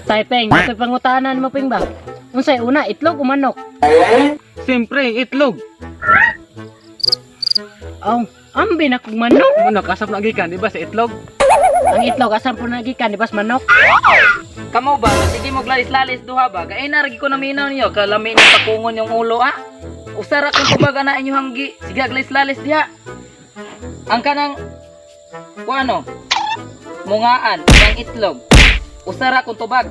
Tay Peng, ako'y pangutanan mo, Peng, ba? Unsay una, itlog o manok? Siyempre, itlog. Aw, ambi na kog manok. Manok, asa na gikan, di ba sa itlog? Ang itlog asa po nagikan, di ba sa manok? Kamo ba, sige mo lalis-lalis duha ba? Kay na ragi ko naminaw niyo, kalami ni pakungon yung ulo ah. Usara kung tubaga na inyong hanggi, sige lalis-lalis diha. Ang kanang kuano, mungaan, ang itlog. Usara kung tubag.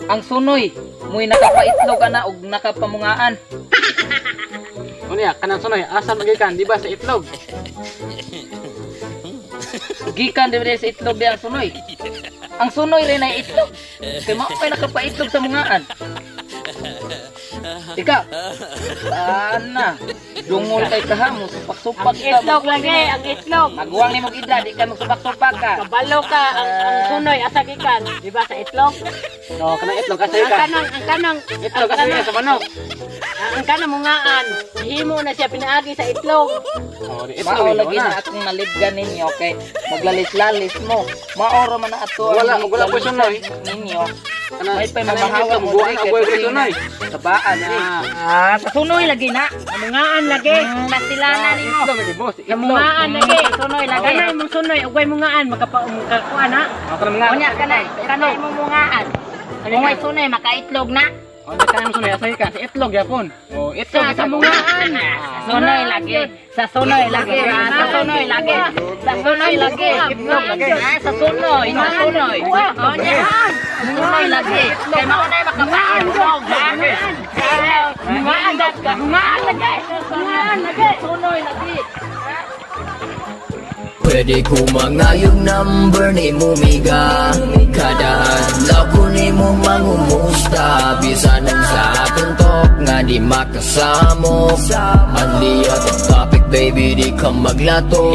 Ang sunoy, mo'y nakapaitlog ana og nakapamungaan. Unya, kanang sunoy, asa na gikan, di ba sa itlog? Gikan di sa itlog di ang sunoy. Ang sunoy rin ay itlog. Kay mao pa'y nakapaitlog sa mungaan. Ikaw, ana, dungol kay kahamo, supak-supak Ang ka. itlog lagi, ang itlog. Maguwang ni mong edad, di ka magsupak-supak ka. Kabalo ka ang sunoy asa gikan, di ba sa itlog? No, kanang itlog, asa Ang gikan? kanang ang kanang Itlog, asa gikan sa manok? Ang kanang mungaan, himo na siya pinaagi sa itlog. Oh, di itlog, Mao ikaw lagi na. na akong nalibgan ninyo kay maglalis-lalis mo. Maoro man na ato ang Wala, wala po sunoy. ninyo. Kanang, May pa'y kanang mamahawa itlog, mo buwan diri na kay buhay ko pasing sunoy. Kabaan Na, eh. Ah, sa sunoy lagi na. Ang mungaan lagi. Kastilana nimo. Itlog, lagi, boss, Sa itlog. mungaan lagi. Sunoy lagi. Kanay mong sunoy, ugay mungaan makakuan ha. Oh, kanang mga, Unya kanay, kanay mo mungaan. Kung may sunoy makaitlog na. Oh, di kanang sunoy, asa gikan? Sa itlog, yapon. Oh, itlog. Sa mungaan. Sunoy lagi. Sa sunoy lagi. Ah, sa sunoy lagi. Sa sunoy lagi. Itlog lagi. Ah, sa sunoy, sa sunoy. Unya. Sunoy lagi. Kay mao na makapaitlog ha. Mungaan mungaan lagi. Mungaan lagi. Sunoy lagi. Pwede ko mangayong number ni Mumiga. Kada adlaw ko ni mo mangumusta. Bisan ang sa atong talk nga di makasamok. Only other topic, baby, di ka maglato.